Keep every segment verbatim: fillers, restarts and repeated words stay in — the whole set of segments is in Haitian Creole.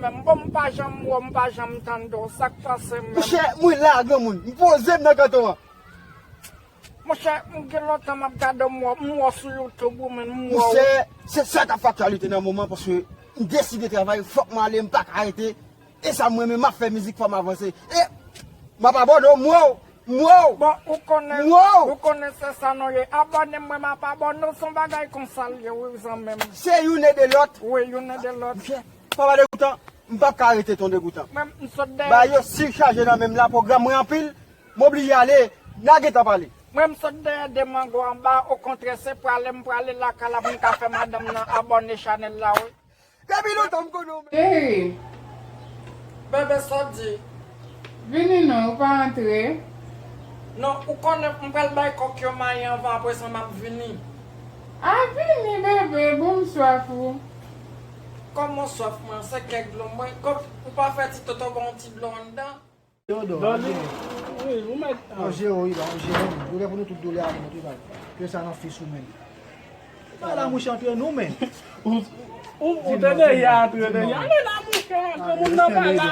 M bon, m pa janm wè w, m pa janm tande w. Sa k pase menm? Monchè, mwen la, granmoun. M poze m nan kanton an. Monchè, m gen lontan m ap gade w, m wè w sou YouTube ou menm, m wè w. Monchè, se sa k ap fè aktyalite nan moman, paske m deside travay, fòk m ale, m pa ka rete. E sa m renmen, m ap fè mizik, fò m avanse. E m ap abòne w, m wè w, m wè w. Bon, ou konnen, Wow! Ou konnen se sa nou ye. Abòne m, mwen m ap abòne w, se yon bagay konsa l ye, wi, zanmi m. Se youn ede lòt. Wi, youn ede lòt. Monchè, papa Degoutan, m p ap ka rete ton Degoutan. Mwen, m sot dèyè. Bagay yo sichaje nan men m la, pwogram mwen anpil, m oblije ale, n a gentan pale. Mwen, m sot dèyè de mango anba, okontrè, se prale m prale lakay la pou m ka fè madanm nan abòne chanèl la, wi. Depi lontan m konnen w. Cheri, Bebe, sa w di? Vini non, ou pa antre. Non, ou konnen m pral bay kòk yo mayi anvan, apre sa m ap vini. A vini, bebe, bon m swaf ou. Kòman w swaf mwen, se kèk dlo mwen. Kòm ou pa fè ti toto ba w yon ti dlo anndan. Doli, wi, ou mèt. An jere wi, ba, an jere wi. Doulè pou nou tout doulè a nou tout wi, ba. Ke sa nan fis ou menm. Ba la mouche antre nou men. Ou, ou, ou te deja antre deja. Ale la, mouche, granmoun nan pa la.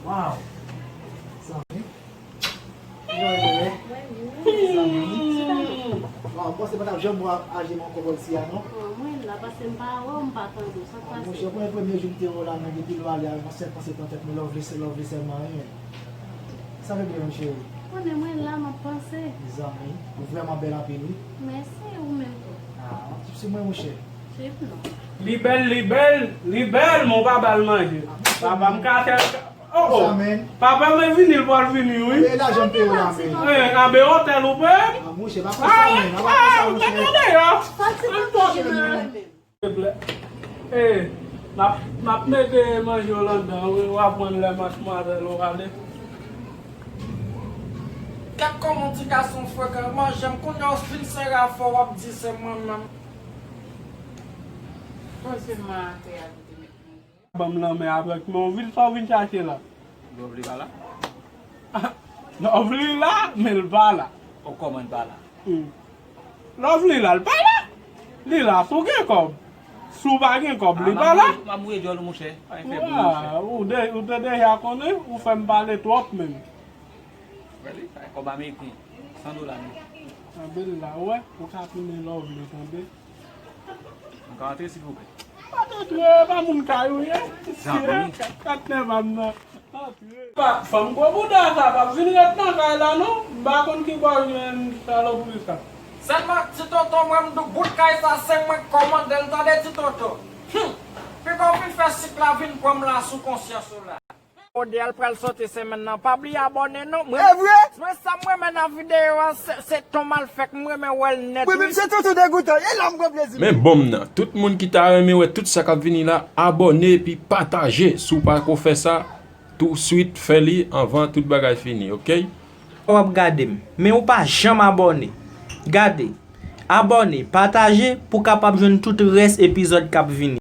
Wow. Zanmi. Zanmi. Zanmi. Wow, mwen se pa t ap janm wè aje mwen ankò bò isi a non. Mwen la, paske m pa wè w, m pa tande w. Sa k pase? Monchè, ou konnen premye jou m te wè w la, men depi lè w ale a, mwen sèl panse nan tèt mwen, Lovely, se Lovely sèlman, wi. Sa vle di, mon cheri? Konnen mwen la, m ap panse. Mezanmi, ou vrèman bèl anpil, wi. Mèsi, ou menm tou. Ah, w ap swiv sou mwen, monchè. Swiv non. Li bèl, li bèl, li bèl, men w pa ba l manje. Papa m ka fè. Oh, oh. Papa mwen vini, l pral vini, wi. E lajan m peye w la, men. Eh, anbe otèl ou peye m? Ah, monchè, pa fè sa, men. Pa fè sa, monchè. Tande, yo. Al tòche, men. Eh, n ap, n ap mete manje w anndan, wi, w ap pran lè matmwazèl ou ale. Gad kòman ti gason frekan, manje m kounye a w fin sere afè w ap di se mwen menm. Poze m atè a pou te met manje. Ban m lanmen avèk men w vin sa w vin chache la. Lovely pa la? Lovely la, men l pa la. O kòman l pa la? Lovely la, l pa la. Li la, si w gen kòb. Si w pa gen kòb, li pa la. M ap mouye djòl ou, monchè. Pa gen fè bri, monchè. Ou de, ou te deja konnen, ou fè m pale twòp menm. Wè li, sa kòb ameriken. San dola menm. Anbe l la, ou wè, ou ka tounen Lovely, tande. Mwen ka antre, silvouplè? Pa t antre, pa moun kay ou ye. Zanmi. Kat nèv a m nan. Antre. Pa, fanm gwo bouda sa, p ap vin ret nan kay la, non. M pa konn ki bò jwenn salopri sa. Sèlman, ti tonton, mwen, m di w, bout kay sa, se mwen k kòmande l, tande, ti tonton. Hum! Piga w vin fè sik la vin pran m la sou konsyans ou la. Modèl pral soti semèn nan. Pa bliye abòne non. Mwen, E vre? Mwen sa m renmen nan videyo a, se, se ton malfèk, m renmen wè l nèt. Mwen menm se tonton Degoutan. E la m pran plezi. Men bonm nan, tout moun ki ta renmen wè tout sa k ap vini la, abòne epi pataje. Si w pa ko fè sa, touswit fè li anvan tout bagay fini, oke? W ap gade m, men ou pa janm abòne. Gade, abòne, pataje pou w kapab jwenn tout rès epizòd k ap vini.